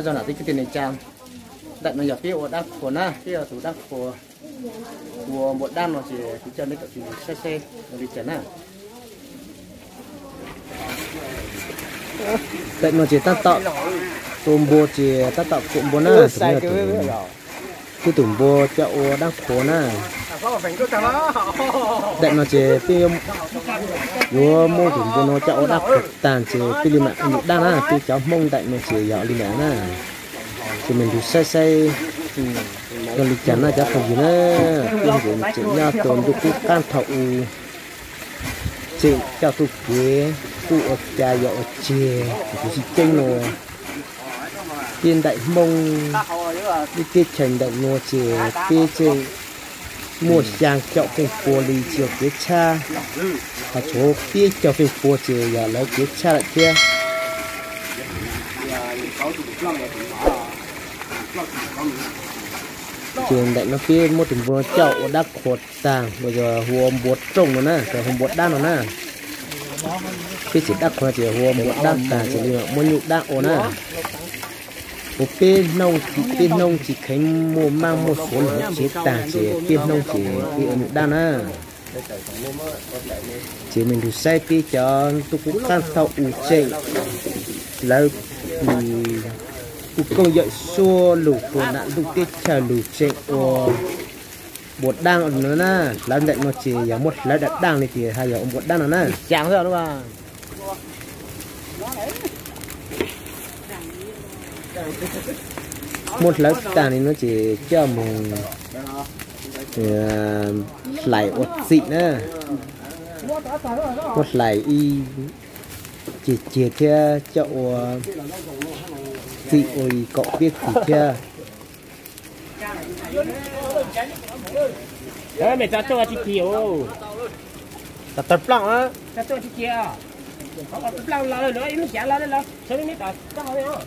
Zog na, tib kwv tij neej tsa, ntawm no yog peb ua dab qhuas na, peb yog tus dab qhuas ua npua dab no ces kuv coj neb tuaj saib saib ua li cas na. Ntawm no ces tab tom tua npua ces tab tom kuam npua na, tus, twb tus npua coj ua dab qhuas na. Ntawm no ces peb yuav muab tus npua no coj ua dab qhuas tag ces peb li mam ua nyuj dab na, peb cov Hmoob ntawm no ces yog li ntawd na. Ces me ntug saib saib zoo li cas na cov phooj ywg na, peb tseem nyob rau ntuj qub qab thaum u, tseem coj txuj kev, txuj ua cas yog ua tseg, kuv tsis ceeb no. Peb ntawm Hmoob, peb teb chaws ntawm no ces peb tseem muaj xyaa caum feem pua li tsis yog kev tshaj, ho tshuav peb caug feem pua ces yog lawv kev tshaj lawm thiab. Ces ntawm no peb muab tus npua no coj ua dab qhuas tag los yog hu ua npua rooj no na, los hu npua dab no na. Peb tseem dab qhuas no ces hu ua npua dab tag ces li muab nyuj dab ua na. Ua peb hnub, peb hnub tsis kheev muaj maj muaj suav los hauv tsev tag ces peb hnub ces peb ua nyuj dab na. Ces me ntug saib peb cov ntuj qub qab thaum u tseem, lawv kuj kooj yawm suab lug puag nram ntuj teb chaws lug tseem ua npua dab no na. Hlawv ntawm no ces yog muab hlawv daj daj li tias haj yog ua npua dab no na. Muab hlawv tag li no ces coj mus hlais ua txim na. Muab hlais ib ceg ceg thiab coj ua txim ua kaum peb txim thiab. Mej tso tuaj tsis kis, tawg plaoj, tawg plaoj los lawm, ib lub xyav los lawm, sawv mej tom koj hauv.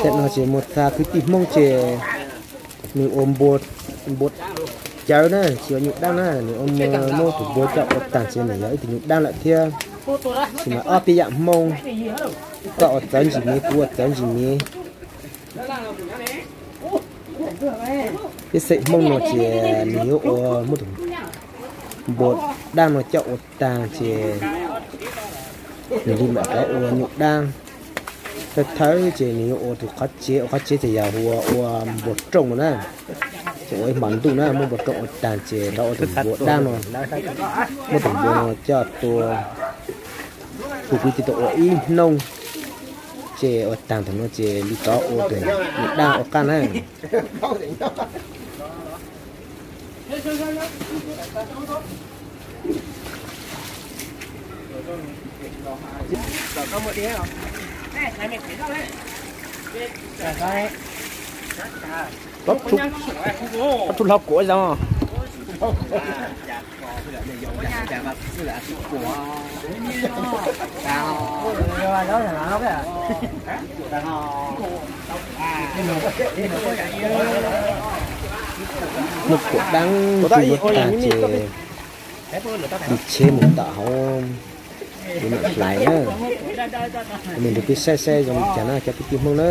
Tam no ces mus xa kwv tij Hmoob ces nws ua npua cawv na, tsis ua nyuj dab na, nws ua, muab tus npua coj ua tag ces nws yog ib tug nyuj dab lawm thiab. Tab sis mas ob peb yam Hmoob, koj ua txawv ntsis miv, kuv ua txawv ntsis miv. Peb xeem Hmoob no ces nws yuav ua, muab tus npua dab no coj ua tag ces nws li mam rov ua nyuj dab. Thawj thawj ces nws yuav ua tus qhov tsev, ua qhov tsev ces yog ua, ua npua rooj no na. Ces ua ib hmos ntuj na, muab npua rooj ua tag ces rov ua tus npua dab no, muab tus npua no coj tua, hu kwv tij tuaj ua ib hnub, ces ua tag ntawm no ces li rov ua tus nyuj dab ua qab na. Ob tug hlau kuav zoo. Muab kuam dab tug ua tag ces li tsheb mus tom hauv, kuv mam hlais na. Nws nrog peb saib saib zoo li cas na cov kwv tij Hmoob na.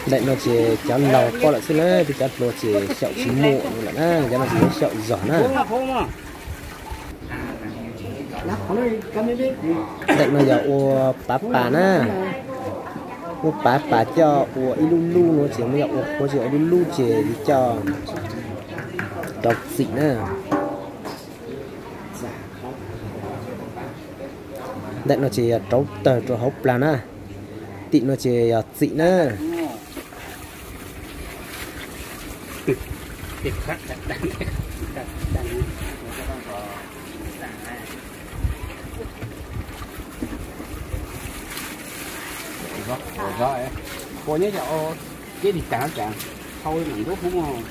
Ntawm no ces cov laug poj lawm xwb na, peb cov hluas ces xyaum tsis muaj lawm na, cov no ces yuav xyaum zog na. Ntawm no yog ua pav pas na, muab pav pas coj ua ib lub lub no ces muab yog ua qhuav ces ua lub lub ces li coj rau txim na. Ntawm no ces yog rauv tawg rau hauv plag na, tim no ces yog txim na. Ua nyob yog ua keb lig tag cas, hau mam ntub hub.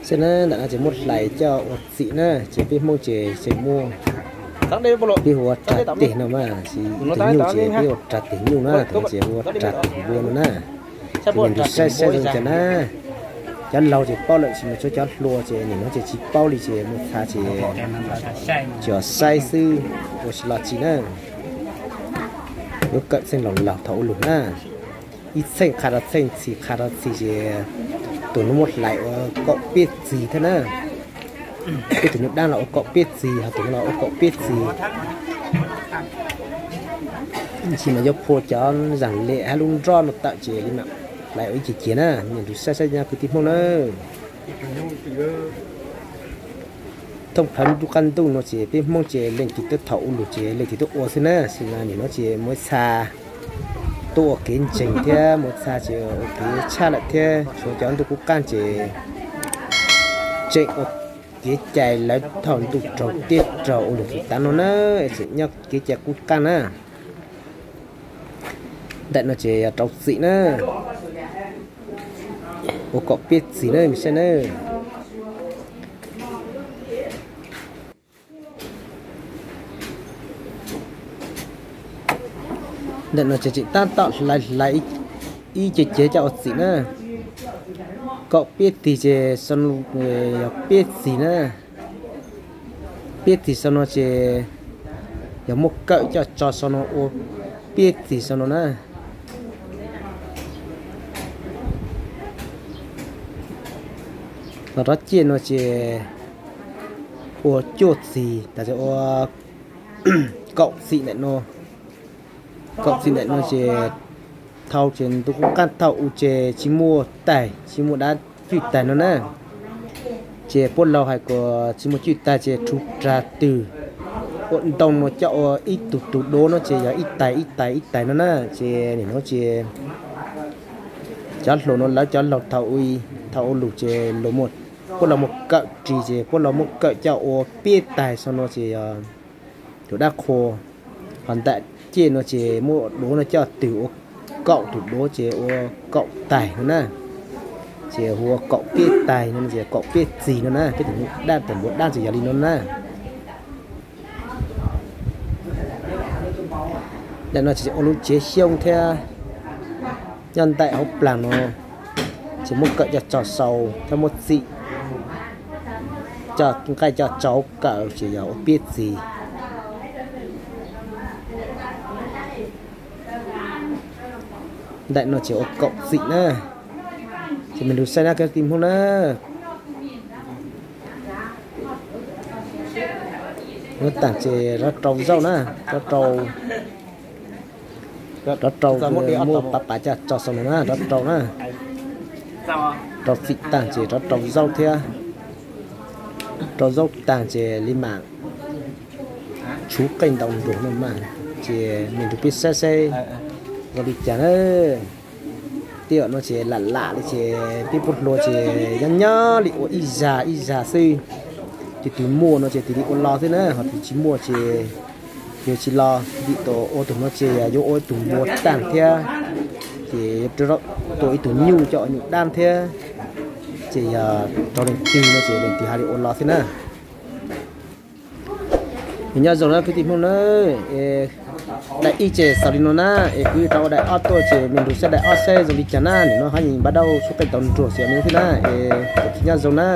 Saib na, ntawm no ces muab hlais coj ua txim na, ces peb Hmoob ces tseem muaj, peb hu ua rag tes no mas, tus nyuj ces peb ua rag tes nyuj na, tus no ces hu ua rag tes npua no na. Ces nws saib saib zoo cas na, cov laug ces paub lawm, tsis mas tsuas cov hluas ces nim no ces tsis paub li ces mus txha ces tsuas saib xwb, ua tsis los tsis na. Yuav kawm txheej laus laus thaum ua lus na, ib txheej qha rau txheej, txhis qha rau txhis ces tus no muab hlais ua kaum peb txis thiab na. Peb tus nyuj dab los ua kaum peb txis, ho tus no los ua kaum peb txis. Ib ntsis mas yuav phua cov zam lem hab lub nroj no tawm ces li mam hlais ua ib ce ciav na, nws saib saib nyob kwv tij Hmoob na. Thooj plawv ntuj qab ntuj no ces peb Hmoob ces leej twg twb thaum ua lus ces leej twg twb ua xwb na, sim no nim no ces muaj txha tuaj ua kev ntseeg thiab muaj txha ces ua kev tshaj lawm thiab, tshuav cov ntuj kub qaab ces tseem ua kev cai lawv thaum ntuj raug tiaj raug ua lus tus tav no na, tseem nyob kev cai kub qaab na. Ntawm no ces yog rau txim na, ua kaum peb txis na, saib na. Ntawm no ces tseem tab tom hlais hlais ib ce ciav coj ua txim na. Kaum peb txis ces yog peb txis na. Peb txis sau no ces yog muab kawm coj tso sau no ua peb txis sau no na. Los rov ciaj no ces ua cuaj txis, tas ces ua kaum txim ntawm no. Kaum txim ntawm no ces thau ces ntu qub qaab thau u ces tsis muaj taig, tsis muaj dab cwj taig no na. Ces puab laug hais kom tsis muaj cwj taig ces rhuv rag twg ua ntoo no coj ua ib tug tug duav no ces yog ib taig ib taig ib taig no na. Ces nim no ces cov hluas no lawv cov laug thaum ub, thaum ua lus ces puab laug muab kawm ris ces puab laug muab kawm coj ua peb taig sau no ces yog tus dab qhua. Ho ntawm cej no ces muab duav no coj twg ua kaum tus duav ces ua kaum taig no na. Ces hu ua kaum peb taig no ces kaum peb txis no na, peb tus dab tus npua dab ces yog li no na. Ntawm no ces ua lub tsev xyoob thiab nyob ntaim hauv plag no, ces muab kawm coj tso sau thiab muab txim, coj nqaij coj tso kawm ces yog ua peb txis. Ntawm no ces ua kaum txim na. Ces me lug saib na kwv tij Hmoob na. Muab taag ces rov rau zaub na, rov rau, rov rau muab pav pav coj tso sau no na, rov rau na. Rau txim taag ces rov rau zaub thiab. Rau zaub taag ces li mam tshuv qeej ntaus nruas no mas, ces me lug peb saib saib zoo li cas na. Tej zaum no ces lam lam li ces peb puab hluas ces nyob nyob li ua ib zag ib zag xwb. Ces tus muaj no ces tig li ua los xwb na, ho tus tsis muaj ces yuav tsis los. Vim ua tug no ces yuav ua ib tug npua taag thiab, ces yuav tua ib tug nyuj coj ua nyuj dab thiab. Ces yog raug leej twg no ces leej twg hais li ua los xwb na. Nyob zoo na kwv tij Hmoob na, daim ib ces xaus li no na, es kuv rov ua daim ob tuaj ces me lug saib daim ob saib zoo li cas na. Nim no hab npaj dau tshuv qeej ntaus nruas xwb no xwb na, es nyob zoo na.